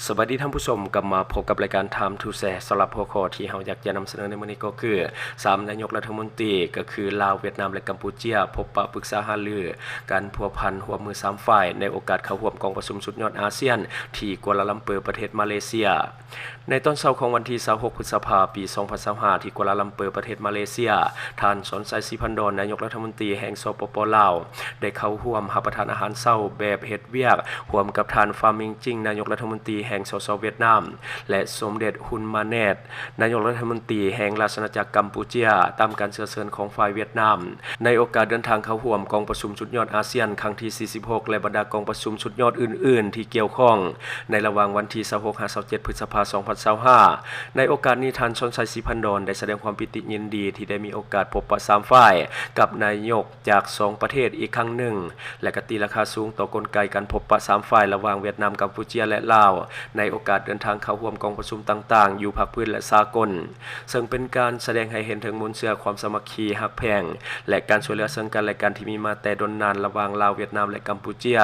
ສະບາຍດີທ່ານຜູ້ຊົມ, ກັບມາພົບກັບລາຍການ Time to Share. ສຳລັບຫົວຂໍ້ທີ່ເຮົາຢາກຈະນຳສະເໜີໃນມື້ນີ້ກໍຄື ສາມນາຍົກລັດຖະມົນຕີ ກໍຄືລາວ, ຫວຽດນາມ ແລະ ກຳປູເຈຍ ພົບປະປຶກສາຫາລືການພົວພັນຮ່ວມມືສາມຝ່າຍ ໃນໂອກາດເຂົ້າຮ່ວມກອງປະຊຸມສຸດຍອດອາຊຽນ ທີ່ກົວລາລຳເປີ ປະເທດມາເລເຊຍ. ໃນຕອນເຊົ້າຂອງວັນທີຊາວຫົກ ພຶດສະພາ ປີສອງພັນຊາວຫ້າ ທີ່ກົວລາລຳເປີ ປະເທດມາເລເຊຍ, ທ່ານ ສອນໄຊ ສີພັນດອນ ນາຍົກລັດຖະມົນຕີແຫ່ງ ສປປ ລາວ ໄດ້ເຂົ້າຮ່ວມຮັບປະທານອາຫານເຊົ້າແບບເຮັດວຽກ ຮ່ວມກັບທ່ານ ຟາມິງ ຈິງ ນາຍົກລັດຖະມົນຕີແຫ່ງ ສສ ຫວຽດນາມ ແລະ ສົມເດັດ ຮຸນ ມາແນດ ນາຍົກລັດຖະມົນຕີແຫ່ງລາຊະອານາຈັກກຳປູເຈຍ ຕາມການເຊື້ອເຊີນຂອງຝ່າຍຫວຽດນາມ. ໃນໂອກາດເດີນທາງເຂົ້າຮ່ວມກອງປະຊຸມສຸດຍອດອາຊຽນຄັ້ງທີສີ່ສິບຫົກ ແລະ ບັນດາກອງປະຊຸມສຸດຍອດອື່ນໆທີ່ກ່ຽວຂ້ອງ ໃນລະຫວ່າງວັນທີຊາວຫົກ ຫາ ຊາວເຈັດ ພຶດສະພາ ສອງພັນຊາວຫ້າ ໃນໂອກາດນີ້ ທ່ານ ສອນໄຊ ສີພັນດອນ ໄດ້ສະແດງຄວາມປີຕິຍິນດີທີ່ໄດ້ມີໂອກາດພົບປະສາມຝ່າຍ ກັບນາຍົກຈາກສອງປະເທດອີກຄັ້ງໜຶ່ງ ແລະ ກະຕີລາຄາສູງຕໍ່ກົນໄກການພົບປະສາມຝ່າຍລະຫວ່າງຫວຽດນາມ, ກຳປູເຈຍ ແລະ ລາວ ໃນໂອກາດເດີນທາງເຂົ້າຮ່ວມກອງປະຊຸມຕ່າງໆ ຢູ່ພາກພື້ນ ແລະ ສາກົນ. ເຊິ່ງເປັນການສະແດງໃຫ້ເຫັນເຖິງມູນເຊື້ອຄວາມສາມັກຄີຮັກແພງ ແລະ ການຊ່ວຍເຫຼືອເຊິ່ງກັນ ແລະ ກັນທີ່ມີມາແຕ່ດົນນານລະຫວ່າງລາວ, ຫວຽດນາມ ແລະ ກຳປູເຈຍ.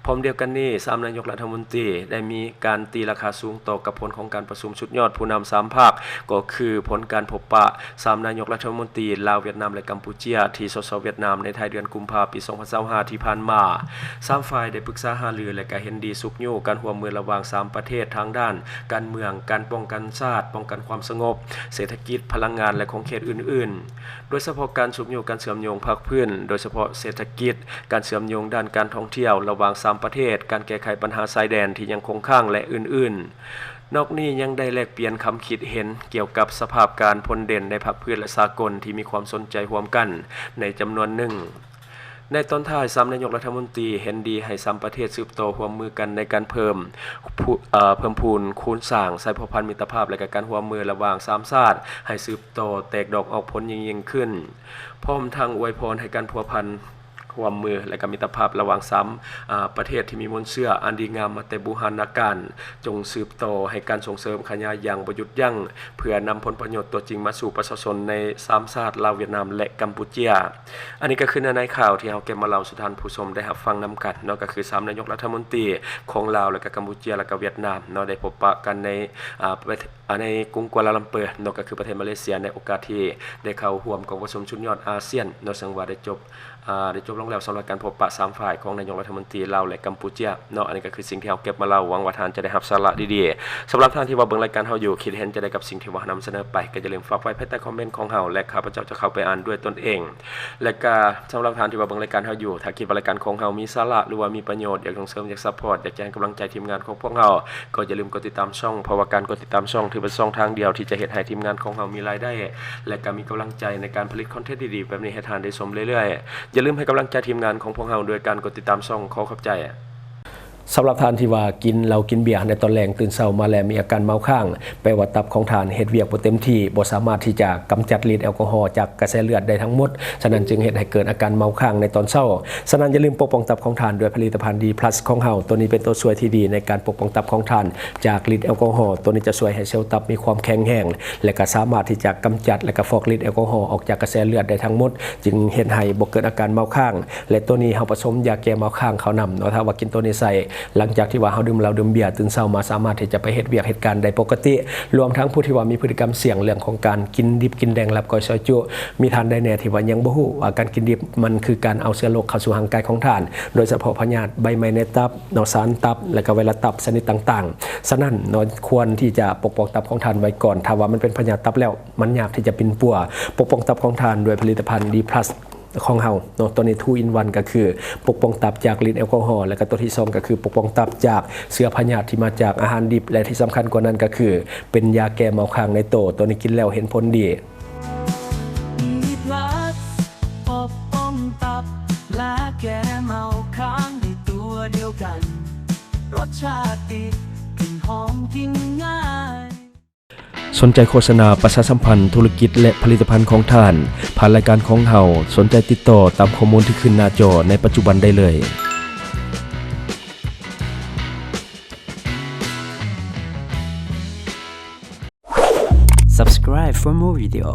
ພ້ອມດຽວກັນນີ້, ສາມນາຍົກລັດຖະມົນຕີໄດ້ມີການຕີລາຄາສູງຕໍ່ກັບຜົນຂອງການປະຊຸມສຸດຍອດຜູ້ນຳສາມພາກ, ກໍຄືຜົນການພົບປະສາມນາຍົກລັດຖະມົນຕີລາວ, ຫວຽດນາມ ແລະ ກຳປູເຈຍ ທີ່ ສສ ຫວຽດນາມ ໃນທ້າຍເດືອນກຸມພາ ປີສອງພັນຊາວຫ້າ ທີ່ຜ່ານມາ. ສາມຝ່າຍໄດ້ປຶກສາຫາລື ແລະ ກະເຫັນດີຊຸກຍູ້ການຮ່ວມມືລະຫວ່າງສາມປະເທດທາງດ້ານ ການເມືອງ, ການປ້ອງກັນຊາດ, ປ້ອງກັນຄວາມສະຫງົບ, ເສດຖະກິດ, ພະລັງງານ ແລະ ຂົງເຂດອື່ນໆ, ໂດຍສະເພາະການຊຸກຍູ້ການເຊື່ອມໂຍງພາກພື້ນ, ໂດຍສະເພາະເສດຖະກິດ, ການເຊື່ອມໂຍງດ້ານການທ່ອງທ່ຽວລະຫວ່າງສາມປະເທດ, ການແກ້ໄຂບັນຫາຊາຍແດນທີ່ຍັງຄົງຄ້າງ ແລະ ອື່ນໆ. ນອກນີ້ຍັງໄດ້ແລກປ່ຽນຄຳຄິດເຫັນກ່ຽວກັບສະພາບການພົ້ນເດັ່ນໃນພາກພື້ນ ແລະ ສາກົນທີ່ມີຄວາມສົນໃຈຮ່ວມກັນໃນຈຳນວນໜຶ່ງ. ໃນຕອນທ້າຍ, ສາມນາຍົກລັດຖະມົນຕີເຫັນດີໃຫ້ສາມປະເທດສືບຕໍ່ຮ່ວມມືກັນໃນການເພີ່ມພູ ເອີ ເພີ່ມພູນຄູນສ້າງສາຍພົວພັນມິດຕະພາບ ແລະ ກະການຮ່ວມມືລະຫວ່າງສາມຊາດໃຫ້ສືບຕໍ່ແຕກດອກອອກຜົນຍິ່ງໆຂຶ້ນ, ພ້ອມທັງອວຍພອນໃຫ້ການພົວພັນຮ່ວມມື ແລະ ກະມິດຕະພາບລະຫວ່າງສາມ ອາ ປະເທດທີ່ມີມູນເຊື້ອອັນດີງາມມາແຕ່ບູຮານນະການ ຈົ່ງສືບຕໍ່ໃຫ້ການສົ່ງເສີມຂະຫຍາຍຢ່າງບໍ່ຢຸດຢັ້ງ ເພື່ອນຳຜົນປະໂຫຍດຕົວຈິງມາສູ່ປະຊາຊົນໃນສາມຊາດລາວ, ຫວຽດນາມ ແລະ ກຳປູເຈຍ. ອັນນີ້ກໍຄືເນື້ອໃນຂ່າວທີ່ເຮົາເກັບມາເລົ່າສູ່ທ່ານຜູ້ຊົມໄດ້ຮັບຟັງນຳກັນເນາະ, ກໍຄືສາມນາຍົກລັດຖະມົນຕີຂອງລາວ ແລະ ກໍກຳປູເຈຍ ແລະ ກໍຫວຽດນາມເນາະ ໄດ້ພົບປະກັນໃນ ອາ ປະເທດ ອາ ໃນກຸງກົວລາລຳເປີເນາະ, ກໍຄືປະເທດມາເລເຊຍ ໃນໂອກາດທີ່ໄດ້ເຂົ້າຮ່ວມກອງປະຊຸມສຸດຍອດອາຊຽນເນາະ, ເຊິ່ງວ່າໄດ້ຈົບ ອາ ໄດ້ຈົບລົງແລ້ວສຳລັບການພົບປະສາມຝ່າຍຂອງນາຍົກລັດຖະມົນຕີລາວ ແລະ ກຳປູເຈຍເນາະ. ອັນນີ້ກໍຄືສິ່ງທີ່ເຮົາເກັບມາເລົ່າ, ຫວັງວ່າທ່ານຈະໄດ້ຮັບສາລະດີໆ. ສຳລັບທ່ານທີ່ວ່າເບິ່ງລາຍການເຮົາຢູ່ ຄິດເຫັນຈັ່ງໃດກັບສິ່ງທີ່ວ່າເຮົານຳສະເໜີໄປ, ກໍຢ່າລືມຝາກໄວ້ພາຍໃຕ້ຄອມເມັນຂອງເຮົາ ແລະ ຂ້າພະເຈົ້າຈະເຂົ້າໄປອ່ານດ້ວຍຕົນເອງ. ແລະ ກໍສຳລັບທ່ານທີ່ວ່າເບິ່ງລາຍການເຮົາຢູ່, ຖ້າຄິດວ່າລາຍການຂອງເຮົາມີສາລະ ຫຼືວ່າມີປະໂຫຍດ, ຢາກສົ່ງເສີມ, ຢາກຊັບພອດ, ຢາກຈະໃຫ້ກຳລັງໃຈທີມງານຂອງພວກເຮົາ, ກໍຢ່າລືມກົດຕິດຕາມຊ່ອງ, ເພາະວ່າການກົດຕິດຕາມຊ່ອງ ຖືເປັນຊ່ອງທາງດຽວທີ່ຈະເຮັດໃຫ້ທີມງານຂອງເຮົາມີລາຍໄດ້ ແລະ ກໍມີກຳລັງໃຈໃນການຜະລິດຄອນເທັນດີໆແບບນີ້ໃຫ້ທ່ານໄດ້ຊົມເລື້ອຍໆ. ຢ່າລືມໃຫ້ກຳລັງໃຈທີມງານຂອງພວກເຮົາດ້ວຍການກົດຕິດຕາມຊ່ອງ. ຂໍຂອບໃຈ. ສຳລັບທ່ານທີ່ວ່າກິນເຫຼົ້າກິນເບຍໃນຕອນແລງ, ຕື່ນເຊົ້າມາແລ້ວມີອາການເມົາຄ້າງ, ແປວ່າຕັບຂອງທ່ານເຮັດວຽກບໍ່ເຕັມທີ່, ບໍ່ສາມາດທີ່ຈະກຳຈັດລິດແອລກໍຮໍຈາກກະແສເລືອດໄດ້ທັງໝົດ, ສະນັ້ນຈຶ່ງເຮັດໃຫ້ເກີດອາການເມົາຄ້າງໃນຕອນເຊົ້າ. ສະນັ້ນຢ່າລືມປົກປ້ອງຕັບຂອງທ່ານດ້ວຍຜະລິດຕະພັນ ດີພລັສ ຂອງເຮົາ. ໂຕນີ້ເປັນໂຕຊ່ວຍທີ່ດີໃນການປົກປ້ອງຕັບຂອງທ່ານຈາກລິດແອລກໍຮໍ. ໂຕນີ້ຈະຊ່ວຍໃຫ້ເຊວຕັບມີຄວາມແຂງແຮງ ແລະ ກໍສາມາດທີ່ຈະກຳຈັດ ແລະ ກໍຟອກລິດແອລກໍຮໍອອກຈາກກະແສເລືອດໄດ້ທັງໝົດ, ຈຶ່ງເຮັດໃຫ້ບໍ່ເກີດອາການເມົາຄ້າງ. ແລະ ໂຕນີ້ເຮົາປະສົມຢາແກ້ເມົາຄ້າງເຂົ້ານຳເນາະ. ຖ້າວ່າກິນໂຕນີ້ໃສ່ ຫຼັງຈາກທີ່ວ່າເຮົາດື່ມເຫຼົ້າດື່ມເບຍ, ຕື່ນເຊົ້າມາສາມາດທີ່ຈະໄປເຮັດວຽກເຮັດການໄດ້ປົກກະຕິ. ລວມທັງຜູ້ທີ່ວ່າມີພຶດຕິກຳສ່ຽງເລື່ອງຂອງການກິນດິບກິນແດງ, ລາບກ້ອຍ, ຊອຍຈຸ, ມີທ່ານໃດແດ່ທີ່ວ່າຍັງບໍ່ຮູ້ວ່າການກິນດິບມັນຄືການເອົາເຊື້ອໂລກເຂົ້າສູ່ຮ່າງກາຍຂອງທ່ານ, ໂດຍສະເພາະພະຍາດໃບໄມ້ໃນຕັບເນາະ, ສານຕັບ ແລະ ກໍໄວຣັສຕັບຊະນິດຕ່າງໆ. ສະນັ້ນເນາະ, ຄວນທີ່ຈະປົກປ້ອງຕັບຂອງທ່ານໄວ້ກ່ອນ. ຖ້າວ່າມັນເປັນພະຍາດຕັບແລ້ວ, ມັນຍາກທີ່ຈະປິ່ນປົວ. ປົກປ້ອງຕັບຂອງທ່ານດ້ວຍຜະລິດຕະພັນ ດີພລັສ ຂອງເຮົາເນາະ. ໂຕນີ້ ທູອິນວັນ ກໍຄືປົກປ້ອງຕັບຈາກລິດແອລກໍຮໍ, ແລະ ກໍໂຕທີສອງ ກໍຄືປົກປ້ອງຕັບຈາກເຊື້ອພະຍາດທີ່ມາຈາກອາຫານດິບ, ແລະ ທີ່ສຳຄັນກວ່ານັ້ນກໍຄືເປັນຢາແກ້ເມົາຄ້າງໃນໂຕ. ໂຕນີ້ກິນແລ້ວເຫັນຜົນດີ. ມີພລັສ ປົກປ້ອງຕັບ ແລະ ແກ້ເມົາຄ້າງໃນຕົວດຽວກັນ. ລົດຊາດດີ ກິ່ນຫອມ ກິນງ່າຍ. ສົນໃຈໂຄສະນາປະຊາສຳພັນທຸລະກິດ ແລະ ຜະລິດຕະພັນຂອງທ່ານ ຜ່ານລາຍການຂອງເຮົາ, ສົນໃຈຕິດຕໍ່ຕາມຂໍ້ມູນທີ່ຂຶ້ນໜ້າຈໍໃນປັດຈຸບັນໄດ້ເລີຍ. Subscribe for more video.